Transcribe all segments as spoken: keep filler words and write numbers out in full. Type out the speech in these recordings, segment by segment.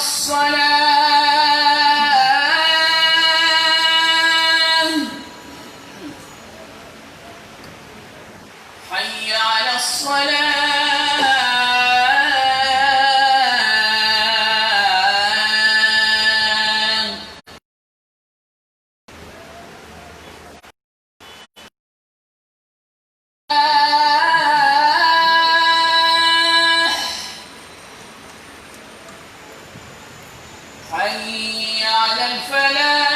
الصلاة. حي على الصلاة. حي على الفلاح.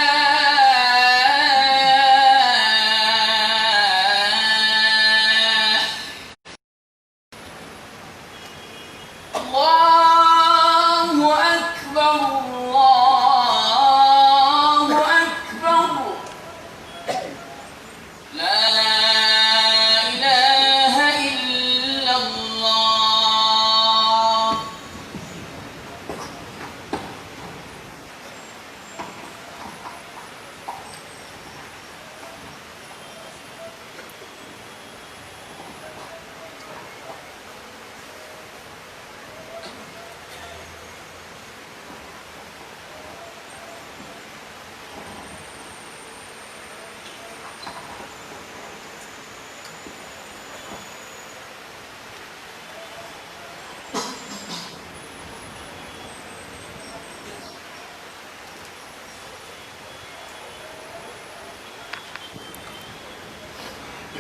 الله أكبر، الله أكبر. لا إله إلا الله.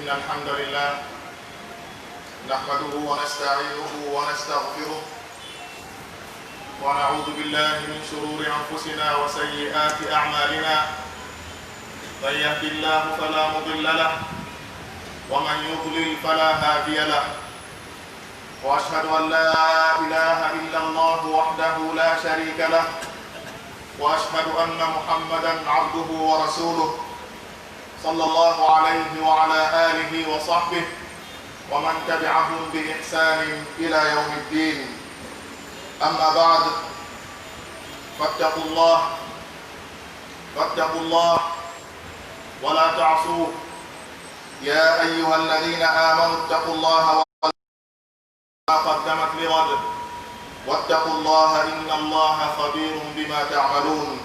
إن الحمد لله نحمده ونستعينه ونستغفره، ونعوذ بالله من شرور أنفسنا وسيئات أعمالنا. من يهد الله فلا مضل له، ومن يضلل فلا هادي له. وأشهد أن لا إله إلا الله وحده لا شريك له، وأشهد أن محمدا عبده ورسوله، صلى الله عليه وعلى آله وصحبه ومن تبعهم بإحسان إلى يوم الدين. أما بعد، فاتقوا الله، فاتقوا الله ولا تعصوه. يا أيها الذين آمنوا اتقوا الله وما قدمت لغد، واتقوا الله إن الله خبير بما تعملون.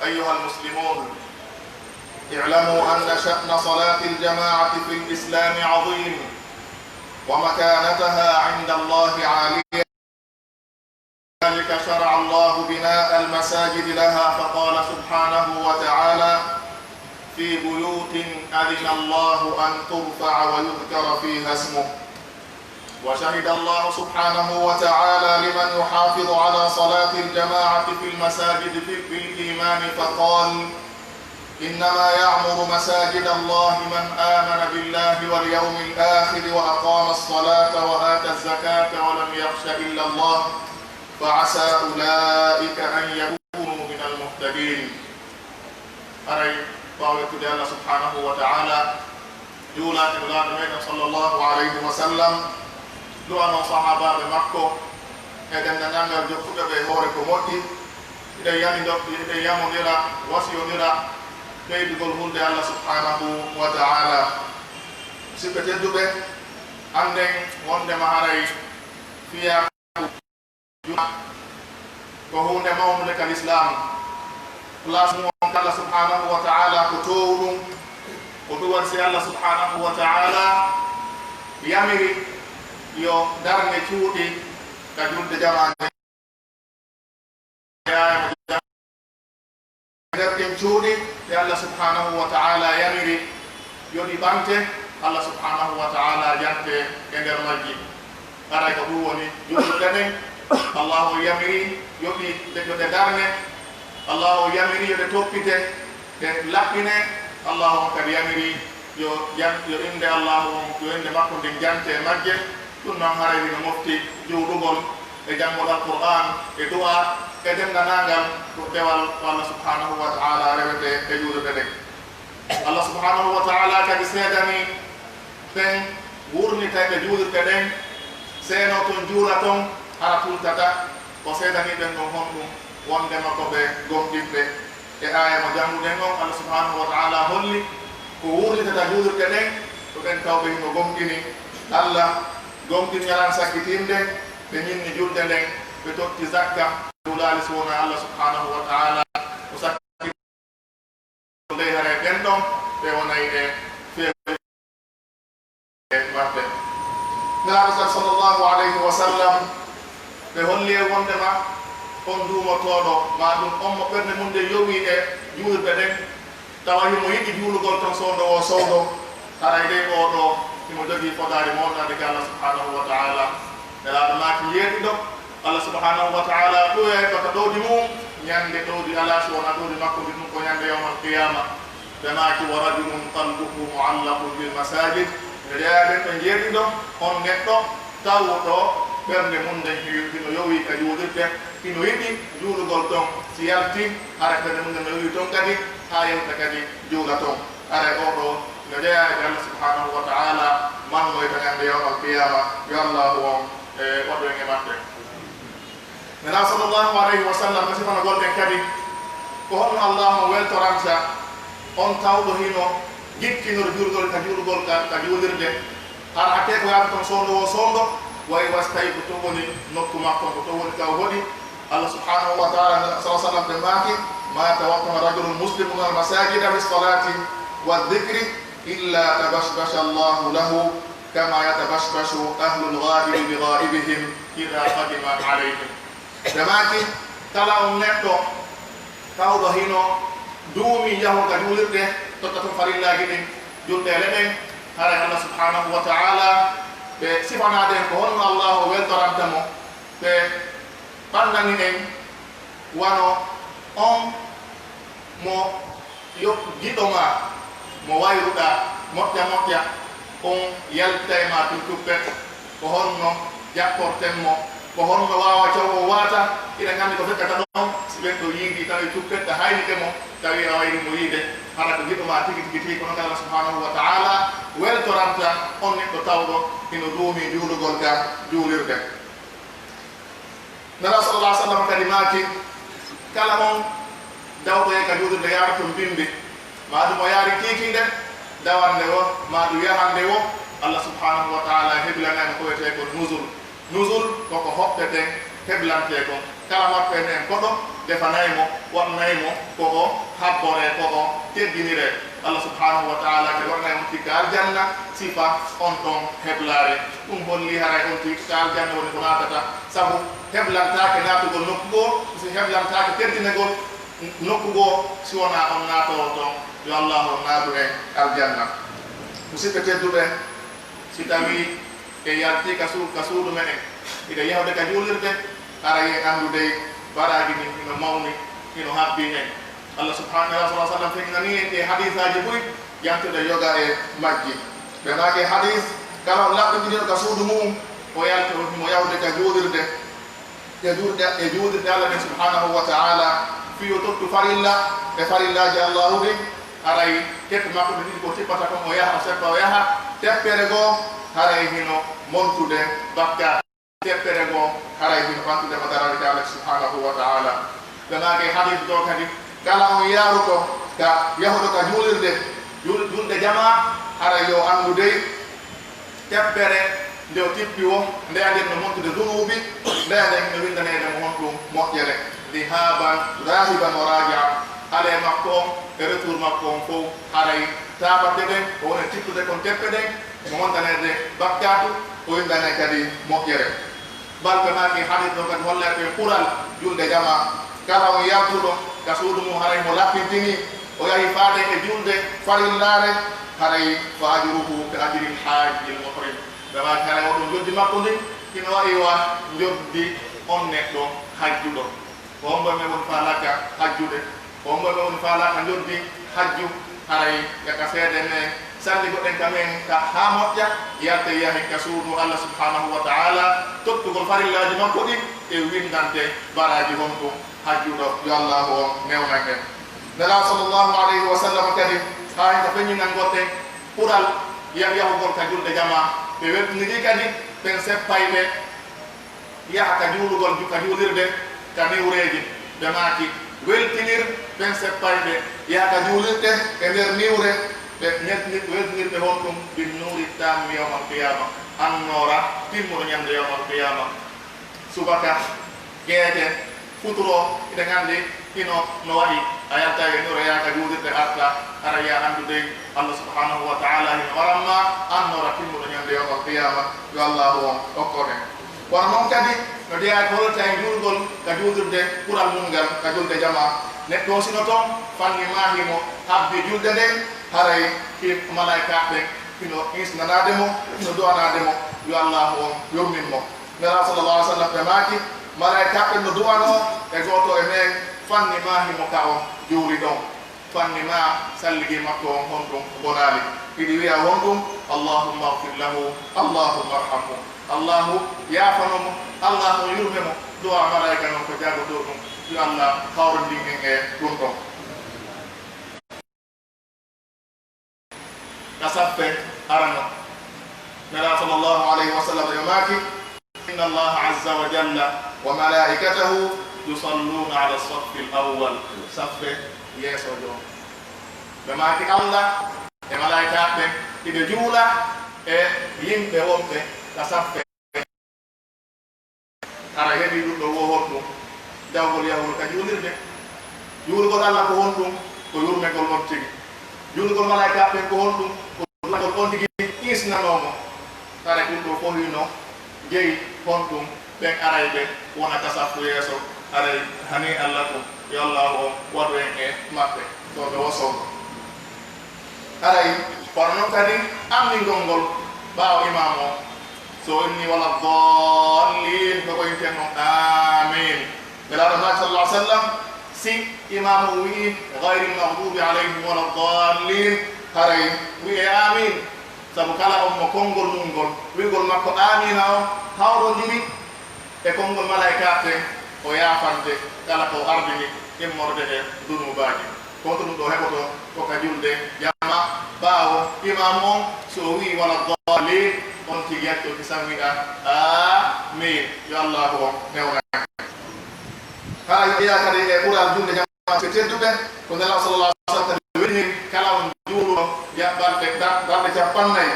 أيها المسلمون، اعلموا أن شأن صلاة الجماعة في الإسلام عظيم، ومكانتها عند الله عالية. لذلك شرع الله بناء المساجد لها، فقال سبحانه وتعالى: في بيوت أذن الله أن ترفع ويذكر فيها اسمه. وشهد الله سبحانه وتعالى لمن يحافظ على صلاة الجماعة في المساجد في، بالإيمان، فقال: إنما يعمر مساجد الله من آمن بالله واليوم الآخر وأقام الصلاة وآتى الزكاة ولم يخش إلا الله فعسى أولئك أن يكونوا من المهتدين. Haray, ɓaawo yettude Allah subhanahu wa ta'ala, juulaa e Nulaaɗo meɗen sallallahu alayhi wa sallam, du'anoo sahaabaaɓe makko e denndaangal jokkuɓe ɓe e hoore ko moƴƴi, hiɗen yamindo-, hiɗen yamondira, wasiyondira ɓeydugol hulde Allah subhanahu wa ta'ala. Musidɓe tedduɓe, annden wondema haray fiyaa Ko huunde mawnunde ka Lislaam. Place mum on ka Allah subhanahu wa ta'ala ko toowuɗum. Ko ɗum waɗi si Allah subhanahu wa ta'ala yamiri yo darne cuuɗi ka julde jamaa nden. E nder ɗin cuuɗi ɗi Allah subhanahu wa ta'ala yamiri yo ɗi ɓante, Allah subhanahu wa ta'ala jante e nder majji. Haray ko ɗum woni juulirɗe ɗen. Allahu on yamiri yo ɗi, yo ɗe darne. Allahu on yamiri yo ɗe toppite, ɗe laɓɓine. Allahu on kadi yamiri yo jan-, yo innde Allahu on, yo innde makko nden jante e majje. Ɗum non haray hino mofti juulugol e janngol Alqur'aan, e du'a, e denndaangal ko dewal ko Allah subhanahu wa ta'ala rewete e juulirɗe ɗen. Allah subhanahu wa ta'ala kadi seedanii ɓen wurnitayɓe juulirɗe ɗen, seenoo ton, juula ton, hara tultata. O seedanii ɓen ɗon honɗum? Wondema ko ɓe gomɗinɓe. E aaya mo jannguɗen on, Allah subhanahu wa ta'ala holli ko wurnitata juulirɗe ɗen, ko ɓen tawɓe hino gomɗini Allah, gomɗini ñalaande sakkitiinde, ɓe ñinni julde nden, ɓe totti zakka, ɓe juulaali si wonaa Allah subhanahu wa ta'ala, o sakki ndey haray ɓen ɗon, ɓe wonay e feewde maɓɓe. Nelaaɗo kan sallallahu alayhi wa sallam, ɓe holli en wondema on duumotooɗo, maa ɗum on mo ɓernde mum nden yowii e juulirɗe ɗen, tawa himo yiɗi juulugol ton soondo woo soondo, haray dey oo ɗoo himo jogii fodaari mawnaari ka Allah subhanahu wa ta'ala. Nelaaɗo maaki yeeɗiɗo, Allah subhanahu wa ta'ala ɓooyay baka ɗowdi mum, ñande ɗowdi alaa si wonaa ɗowdi makko ndin, ɗum ko ñande yawmal qiyaama. Ɓe maaki, "Wa rajulun qalbuhu mu'allaqun bil masajid." No jeyaa ɓen ɓe jeeɗiɗo, on neɗɗo tawɗo ɓernde mum nden hino yowii ka juulirde, hino yiɗi juulugol ton, si yalti, hara ɓernde mum nden no yowii ton kadi, haa yewta kadi juula ton. Haray oo ɗoo no jeyaa e Allah subhanahu wa ta'ala, mannoyta ñande yawmal qiyaama, yo Allahu on, e, waɗu en e maɓɓe. Nelaaɗo sallallahu alayhi wa sallam no sifanagol en kadi ko honno Allahu on weltoranta on tawɗo hino jikkinori juulgol ka juulgol ka, ka juulirde. Hara hakkee ko yaata ton soondo woo soondo, wayi wa si tawi ko ton woni nokku makko, ko ton woni ka o hoɗi. Allah subhanahu wa ta'ala, Nelaaɗo sallallahu alayhi wa sallam ɓe maaki, "Ma tawaqqa'a rajulun muslimun al masajida bis salati wa dhikri illa tabashbasha Allahu lahu." Kama yatabashbashu ahlul ghaibi bi ghaibihim idha qadima alayhim. Ɓe maaki, kala on neɗɗo tawɗo hino duumi yahugo ka juulirde, totta ton farillaaji ɗin, julɗeele ɗen, haray Allah subhanahu wa ta'ala, ɓe sifanaade en ko honno Allahu weltoranta mo, ɓe ɓannani en wano on mo yo giɗo maa, mo wayruɗaa moƴƴa moƴƴa, on yaltay ma tun tuppet, ko honno jaɓɓorten mo, ko honno waawa caw o waata, hiɗen anndi ko feƴƴata ɗon, si ɓen ɗoo yiidii tawi tuppet ɗa haynike mo, tawi a wayrii mo yiide, hara ko giɗo maa tigi tigi tigi, kono kadi Allah subhanahu wa ta'ala weltoranta on neɗɗo tawɗo hino duumii juulugol ka juulirde. Nelaaɗo sallallahu alaihi wasallam kadi maaki, kala on dawɗo e ka juulirde yaara ton bimbi, maa ɗum o yaari kiikiiɗe, dawannde woo, maa ɗum yahannde woo, Allah subhanahu wa ta'ala heblanay mo ko wi'etee ko nuzul. Nuzul ko ko hoppeten, heblantee kon. Kala hoppeten koɗo, defanay mo, waɗanay mo ko o habboree, ko o teddiniree. Allah subhanahu wa ta'ala kadi waɗanay on tikka aljanna, sifa on ton heblaare. Ɗum holli haray on tikka aljanna woni ko naatata, sabu heblantaake naatugol nokku goo, si heblantaake teddinegol nokku goo, si wonaa on naatoowo ton. Yo Allah on naatu en aljanna. Musidɓe tedduɓe, si tawii en yaltii ka su-, ka suudu meɗen, hiɗen yahude ka juulirde, haray en anndu dey baraaji ɗin hino mawni, hino habbii en. Allah subhanahu wa ta'ala sallallahu alaihi wasallam feññinanii en ɗee hadiisaaji buy, yantude yoga e majji. Ɓe maaki hadiis, kala on laɓɓinɗiniiɗo ka suudu mum, o yalta, o himo yahude ka juulirde, e juulde, e juulirde Allah nden subhanahu wa ta'ala, fii o tottu farilla e farillaaji Allahu ɗin, haray teppe makko ɗe ɗiɗi ko tippata kon, o yaha, o seppa, o yaha, teppere goo, haray hino montude bakkaat. Teppere goo, haray hino ɓantude mo daraja ka Allah subhanahu wa ta'ala. Ɓe maaki hadiis ɗoo kadi, kala on yaaruɗo ka, yahuɗo ka juulirde, juul-, julde jamaa, haray yo anndu dey, teppere nde o tippi woo, ndeya nden no montude dunuubi, ndeya nden hino winndaneede mo honɗum moƴƴere. Dhihaaban, dhaahiban wa raaji'an. Alee makko on, e retour makko on fow, haray taabatte ɗen, ko woni tippude kon teppe ɗen, mo wontanede bakkaatu, o winndane kadi moƴƴere. Balɓe maaki hadiis ɗoo kadi hollay ko e ɓural julde jamaa. Kala on yaltuɗo ka suudu mum, haray mo laɓɓintinii, o yahi faade e julde farillaare, haray fa ajruhu ka ajril haajjil muhrim. Ɓe maaki haray oo ɗoo njoddi makko ndin, hino wa'i wa njoddi on neɗɗo hajjuɗo. Ko hombo e men woni faalaaka hajjude? Ko hombo e men woni faalaaka njoddi hajju? Haray ƴakka seede men, salli goɗɗen ka men ka haa moƴƴa, yalta yahen ka suudu Allah subhanahu wa ta'ala, tottugol farillaaji makko ɗin e winndante baraaji honɗum hajjuɗo. Yo Allahu on newnan en. Nelaaɗo sallallahu alayhi wa sallam kadi, haa hino feññinangol en ɓural yah-, yahugol ka julde jamaa. Ɓe weltinirii kadi ɓen seppayɓe yaha ka juulugol, ka juulirde, ka niwreeji. Ɓe maaki, weltinir ɓen seppayɓe yaha ka juulirde e nder niwre, ɓe weltinir, weltinir ɓe honɗum? Bin nuuri taami yawmal qiyaama, annoora timmuɗo ñande yawmal qiyaama. Subaka, Geete, futuro, hiɗen anndi hino no wa'i, a yalta e nure yaa ka juulirde arta, hara yaa anndu dey Allah subhanahu wa ta'ala hino waran ma, annora timmuɗo ñande yawmal qiyaama, yo Allahu on okkor en. Kono non kadi, no jeyaa ko holta e juulgol ka juulirde kural mun ngal, ka julde jamaa. Neɗɗo on sino ton, fanni maa himo habbi julde nden, haray ki malaa'ikaaɓe ɓen hino insnanaade mo, hino du'anaade mo, yo Allahu on yurmin mo. Nelaaɗo sallallahu alaihi wasallam ɓe maaki, malaa'ikaaɓe ɓen no du'anoo e gooto e men fanni maa himo ka o juuli ɗon. Fanni maa salligii makko on honɗun bonaali. Hiɗi wi'a honɗun, "Allahumma ighfir lahu, Allahumma arhamhu." Allahu yaafano mo, Allahu yurme mo. Du'a malaa'ika non ko jaabotoo ɗun. Yo Allah hawrindin en e ɗun ɗon. Ka saffe arano. Nelaaɗo sallallahu alayhi wa sallam yo maaki, "Inna Allaha azza wa jalla wa malaa'ikatahu yusalluna ala saffi al-awwal." Saffe yeeso jo. Ɓe maaki Allah e malaa'ikaaɓe ɓen hiɓe juula e yimɓe wonɓe ka saffe. Hara heɓii ɗun ɗoo wo honɗun? Dawgol yahugol ka juulirde. Juulugol Alla ko honɗun? Ko yurmegol on tigi. Juulugol malaa'ikaaɓe ɓen ko honɗun? Ko du'agol on tigi insnanoo mo. Hara ɗun ɗoo fow hino jeyi honɗun? Ɓen arayɓe wona ka saffu yeeso, haray hanii Alla tun. Yo Allaahu on waɗu en e maɓɓe, sooɓe wo sooɓe. Haray, kono non kadi, ammingol ngol ɓaawo imaamu on. So o inni wala dallin, ko ko inten non, "Aamiin." Nelaaɗo maaki sallallahu alaihi wasallam, si imaamu on wi'i, "Ghayril maghdubi alayhim wala dallin," haray wi'ee, "Aamiin." Sabu kala on mo konngol mun ngol, wi'ugol makko, "Aamiina," on hawrondiri e konngol malaa'ikaaɓe ɓen, o yaafante kala ko ardini immorde e dunuubaaji. Ko honto ɗun ɗoo heɓotoo? Ko ka julde jamaa, ɓaawo imaamu on, si o wi'i wala dallin, on tigi yaccoo kisan wi'a, "Aamiin." Yo Allaahu on newnan en. Hara yo ɓeya kadi e ɓural julde jamaa ɓe tedduɓe, ko Nelaaɗo sallallahu alaihi wasallam kadi weli hen kala on juuluɗo ya-, balɗe, da-, balɗe cappannayi,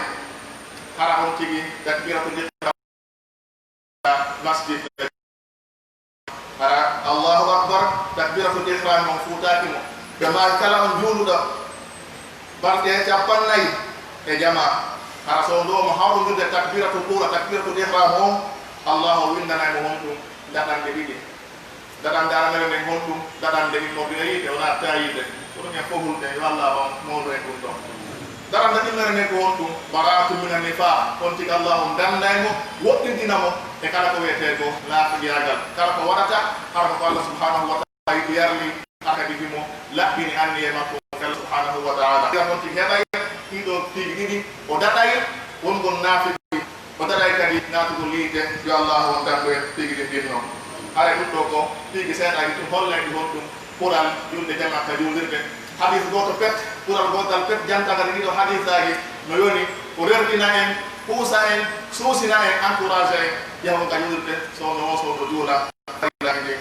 hara on tigi takbiratul ihram masjid. Hara Allahu Akbar, takbiratul ihram on fuutaaki mo. Ɓe maaki kala on juuluɗo balɗe cappannayi e jamaa, hara so ndo mo hawrondirde takbiratul ula, takbiratul ihram on, Allahu o windanay mo honɗun? Daɗanɗe ɗiɗi. Daɗanɗe aranere nden honɗun? Daɗanɗe immorde e yiite, wonaa taayiide. Ko ɗun en fow hulɓe, yo Allah on moolu en ɗun ɗon. Daɗanɗe ɗiɗmere nden ko honɗun? Bara'atun mina nifaq. On tigi Allah on danday mo, woɗɗintina mo e kala ko wi'etee ko naafigiyaagal. Kala ko waɗata, hara ko Allah subhanahu wa ta'ala yiɗi yarli, hara kadi himo laɓɓini anniye makko kala subhanahu wa ta'ala. Ira on tigi heɓay ɗii ɗoo piiji ɗiɗi, o daɗay wongol naafiki. O daɗay kadi naatugol yiite, yo Allaahu on dandu en piiji ɗin ɗin non. Haray ɗun ɗoo ko piiji seeɗaaji tun hollayɗi honɗun ɓural julde jamaa ka juulirde. Hadiis gooto pet, ɓural gootal pet, jantal kadi ɗii ɗoo hadiisaaji no yoni ko rerɗina en, puusa en, suusina en, encouragé en, yahugol ka juulirde, soono woo soono juula.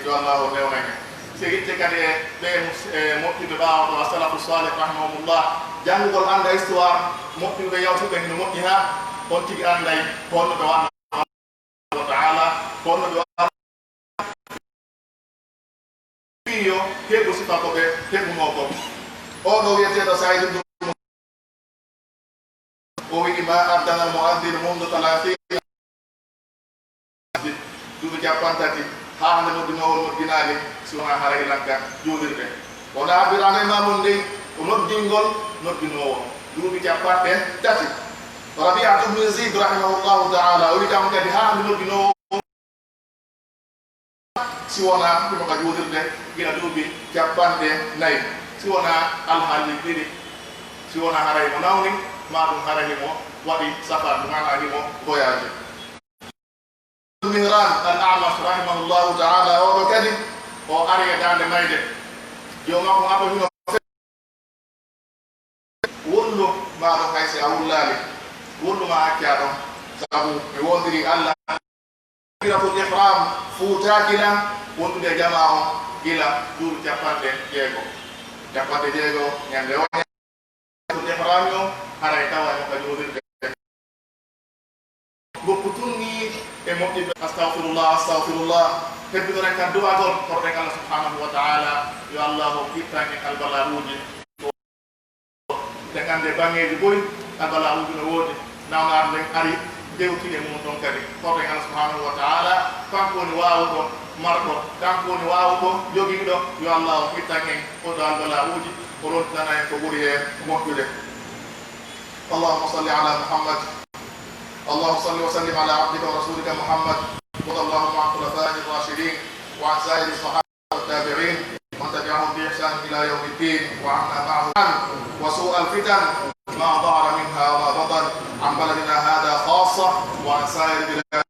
Yo Allaahu newnan en. Si yitte kadi e ɓee mus-, e moƴƴuɓe ɓaawo ɗoo, as-salafu salih rahimahumullah, janngugol annda histoire moƴƴuɓe yawtuɓe hino moƴƴi haa on tigi annday ko honno ɓe waɗno wa ta'ala, ko honno ɓe waɗno. Yo heɓu sifa ko ɓe heɓunoo kon. Oo ɗoo wi'eteeɗo Sa'iid ibn O wi'i, "ما أذن المؤذن منذ ثلاثين." Duuɓi cappanɗe tati, haa hande noddinoowo noddinaali, si wonaa hara ilan ka juulirde. Wonaa habbiraano e maamun dey, ko noddingol noddinoowo. Duuɓi cappanɗe tati. Rabi'atu ibn Yazid, rahimahullahu ta'ala, o wi'i, "Kanko kadi, haa hande noddinoowo si wonaa himo ka juulirde gila duuɓi cappanɗe nayi, si wonaa alhaali ɗiɗi, si wonaa haray mo nawni, maa ɗun haray himo waɗi safar, maanaa himo voyage." Mihran al-A'mash, rahimahullahu ta'ala, oo ɗoo kadi, o ari e daande mayde. Jooma ko ato hino Wullu maa ɗon, hay si a wullaali, wullu maa accaa ɗon, sabu mi woondirii Alla. Takbiratul ihram fuutaaki lan wondude e jamaa on gila duuɓi cappanɗe jeego. Cappanɗe jeego ñande o takbiratul ihram on, haray tawa e mo ka juulirde. Mboppu tun nii e moƴƴuɓe, "Astaghfirullah, astaghfirullah." Hebbinoren kan du'agol, korɗen Allah subhanahu wa ta'ala, yo Allah o ittan en albala'uuji. Ɗen anndi e baŋŋeeji buy, albala'uuji no woodi, nawnaare nden ari, dewti e mum ɗon kadi. Korɗen Allah subhanahu wa ta'ala, kanko woni waawuɗo, marɗo, kanko woni waawuɗo, jogiiɗo, yo Allah o ittan en oɗo albala'uuji, o rontinana en ko ɓuri heen moƴƴude. اللهم صل على محمد. اللهم صل وسلم على عبدك ورسولك محمد. وارض اللهم عن خلفائه الراشدين وعن سائر الصحابة والتابعين ومن تبعهم بإحسان إلى يوم الدين وعنا معهم. وسوء الفتن ما ظهر منها وما بطن عن بلدنا هذا خاصة وعن سائر بلاد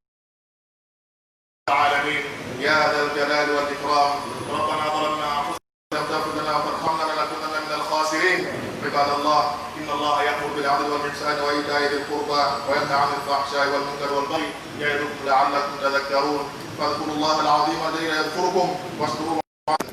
العالمين يا ذا الجلال والإكرام. ربنا ظلمنا أنفسنا وإن لم تغفر لنا وترحمنا لنكونن من الخاسرين. عباد الله، إن الله يأمر بالعدل والإحسان وإيتاء ذي القربى وينهى عن الفحشاء والمنكر والبغي يعظكم لعلكم تذكرون. فاذكروا الله العظيم الجليل يذكركم واشكروه على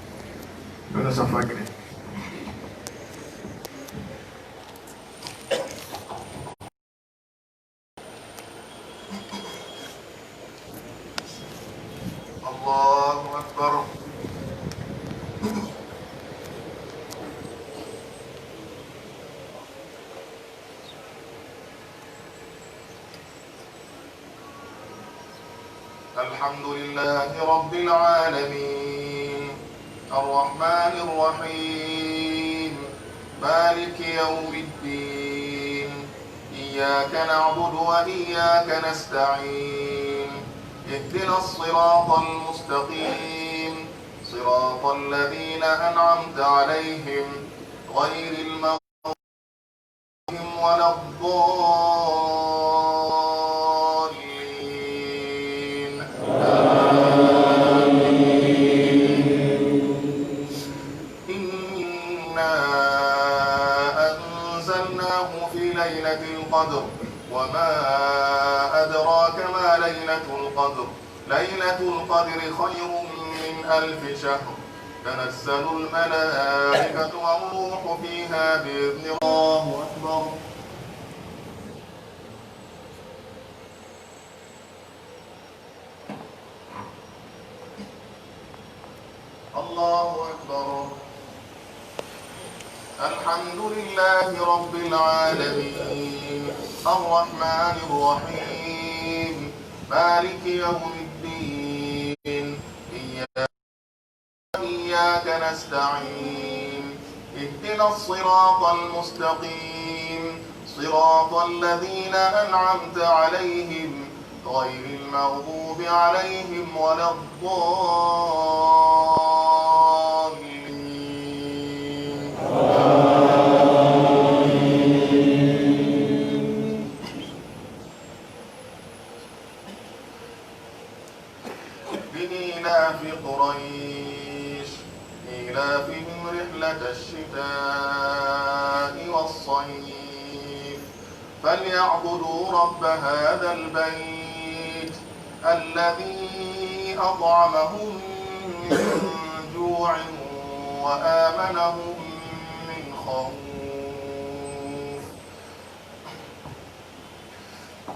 الله أكبر. الحمد لله رب العالمين. الرحمن الرحيم. مالك يوم الدين. إياك نعبد وإياك نستعين. اهدنا الصراط المستقيم. صراط الذين أنعمت عليهم غير المغضوب عليهم ولا الضالين. آمين. إنا أنزلناه في ليلة القدر وما أدراك ما ليلة القدر. ليلة القدر خير من ألف شهر. تنزل الملائكة والروح فيها بإذن الله أكبر. الله أكبر. الحمد لله رب العالمين. الرحمن الرحيم. مالك يوم الدين. إياك إياك نستعين. اهدنا الصراط المستقيم. صراط الذين أنعمت عليهم غير المغضوب عليهم ولا الضالين. آمين. لإيلاف قريش إيلافهم رحلة الشتاء والصيف فليعبدوا رب هذا البيت الذي أطعمهم من جوع وآمنهم من خوف.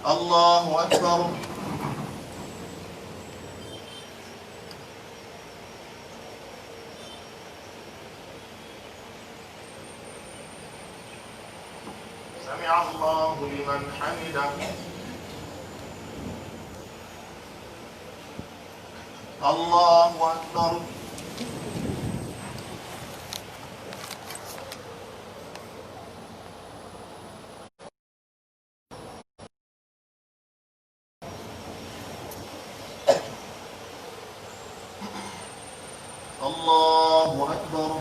الله أكبر. سمع الله لمن حمده. الله أكبر. الله أكبر.